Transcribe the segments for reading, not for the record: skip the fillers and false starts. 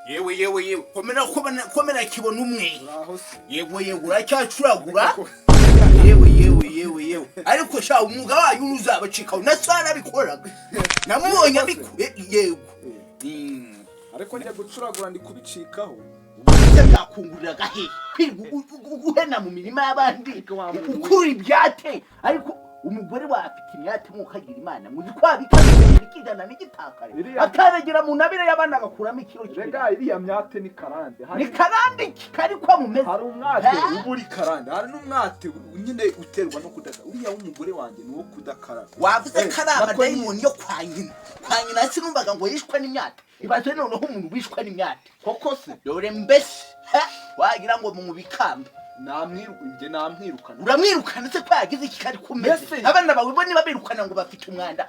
Yewe, yewe, yewe, komera, komera, komera, kibona umwe. Uraho se? Yego, yego, uracyacuragura. Yewe, yewe, yewe, yewe, ariko sha, umwuga wanyu ntuzabacikaho. Na so yarabikoraga, namubonye abikora, yego. Ariko njya gucuragura ndi kubicikaho. Ese bwakunguriraga he kwirirwa uhena mu mirima y'abandi, Wa muntu we. ukurura ibyate? Ariko umugore wawe afite imyate, mwukagira Imana, muzi ko wabika ikijana n'igitakare, akaragira mu ntabire y'abana, agakuramo ikiro kimwe. Rega iriya myate ni karande. Ni karande kari ko mumeze. Hari umwate Ha? uba uri karande, hari n'umwate nyine uterwa no kudakara. Uriya w'umugore wanjye ni uwo kudakara. Wavuze ko ari nako amadayimoni yo kwa nyina. Kwa nyina sinumvaga ngo yishwe n'imyate. Ibaze noneho umuntu wishwe n'imyate. Koko se? Dore mbese, ha, wagira ngo mu bikamba. Njye namwirukana. Uramwirukana se ko yagize iki, kari kumeze? Mbese- Abana bawe bo niba birukana ngo bafite umwanda,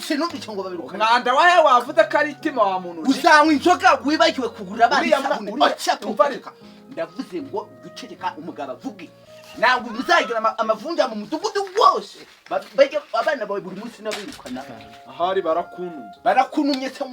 sinumva icyo ngo babirukana. Umwanda wahe? Wavuze ko ari itima, wa muntu. Uzanywa inzoga wibagiwe kugurira abana Uriya isabune. uriya- Oca, tuceceka. Ndavuze ngo duceceka, umugabo avuge. Ntabwo muzagira amavunja mu mudugudu wose. Bajye abana bawe buri munsi n'abirukana. Ahari barakuntumye. Barakunumye se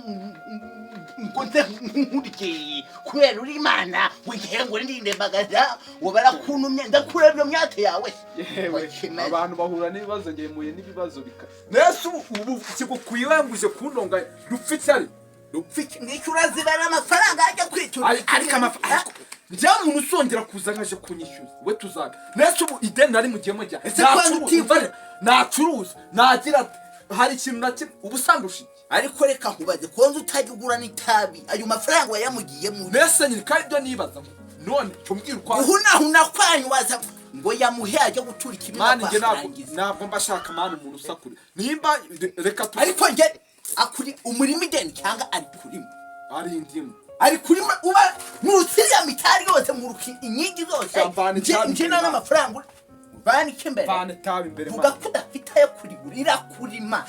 ngo nze nkurye kubera uri Imana, ngo ngiye ngo ndindembagaza ngo barakunumye? Ndakura iyo myate yawe se? Yewe. Wakimeze. Abantu bahura n'ibibazo, ngiye muye n'ibibazo bika nese ubu kigukwiye nguje kuntonga rupfa icyari. Rupfiki nishyura zibara amafaranga ajya kwitura. Ariko amafaranga njya umuntu usongera kuza nkaje kunyishyuza we tuzaga nese ubu ideni nari mugiyemo njya Ese kwanza utivura? Nacuruza nagira ati, hari ikintu na kimwe ubu usanga iki? Ariko reka nkubaze, konza utajya ugura n'itabi, ayo mafaranga wayamugiyemo? Mbese nyine kandi ibyo nibaza ngo none cyo mbwira uko Guhunahuna kwanyu, waza ngo yamuhe ajya gutura ikimina. Mani, njye ntabwo kwarangiza. Ntabwo mba shaka, mani, umuntu usakure nimba reka tu Ariko njye akuri umurima ideni cyangwa ari kurima? Ari indimu. Ari kurima, uba murusiriya mitari yose, muruka inkingi zose. Mvana itabi Nje imbere. N'amafaranga uvana iki imbere? Vana itabi imbere. Vuga Mani. ko udafite ayo kurigura, irakurima,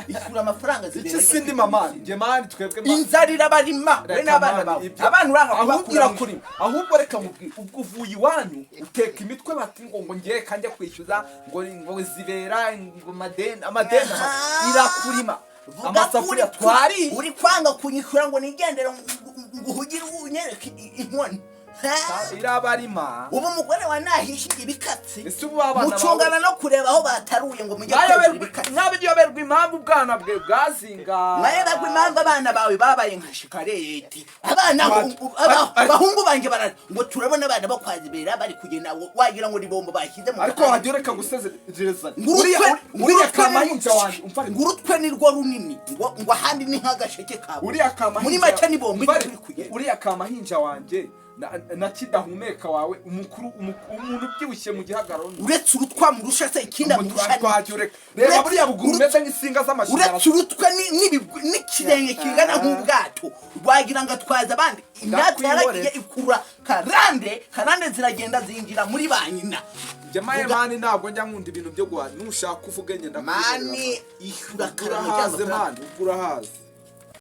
ishyura amafaranga Iki zibera. si ndima, mani, njye, mani, twebwe, mani. Inzara irabarima we Reka, n'abana mani, bawe. ibyo- Abana uranga ahubwo kubakura. irakurima. Ahubwo reka mubwire, ubwo uvuye iwanyu uteka imitwe bati ngo ngiye kanjya kwishyuza ngo zibera ngo madeni, amadeni. Aha. Irakurima. Vuga ko Amasafuriya twariye. Uri kwanga kunyishyura ngo nigendere, ngo uhugire unyereke inkoni. Ha? Irabarima. Ubu umugore wa nahishiye ibikatsi. Ese ubu abana bawe- Mucungana no kureba aho bataruye ngo mujye kwegura ibikatsi. Nkabiyoberwa impamvu ubwana bwe bwazinga. Mwayoberwa impamvu abana bawe babaye nka shikareti. Abana abahungu banjye bara ngo turabona abana bo kwa Zibera bari kugenda, wagira ngo ni bombo bashyize mu Ariko gahanga. wagiye ureka gusezereza Ngurutwe uriya kamahinja wanjye, umva ariko. Ngurutwe ni rwo runini, ngo ahandi ni nk'agasheke kawe. Uriya kamahinja Muri make ni bombo umva iri ariko, kugenda. Uriya kamahinja wanjye na kidahumeka wawe umukuru, umuntu ubyibushye mu gihagararo Uretse urutwa murusha se, ikindi amurusha ni twagiye ureka reba buriya buguru umeze nk'insinga z'amashanyarazi. Uretse urutwe n'ikirenge kingana nk'ubwato, wagira ngo atwaza abandi imyaka. Ndakwihorera. Yaragiye ikura karande, karande ziragenda zinjira muri ba nyina. Njye maye, mani, ntabwo njya nkunda ibintu byo guhaha. Nushaka uvuge, ngenda. Mani, ishyura karame Urahaze. cyangwa Mani, ubwo urahaze.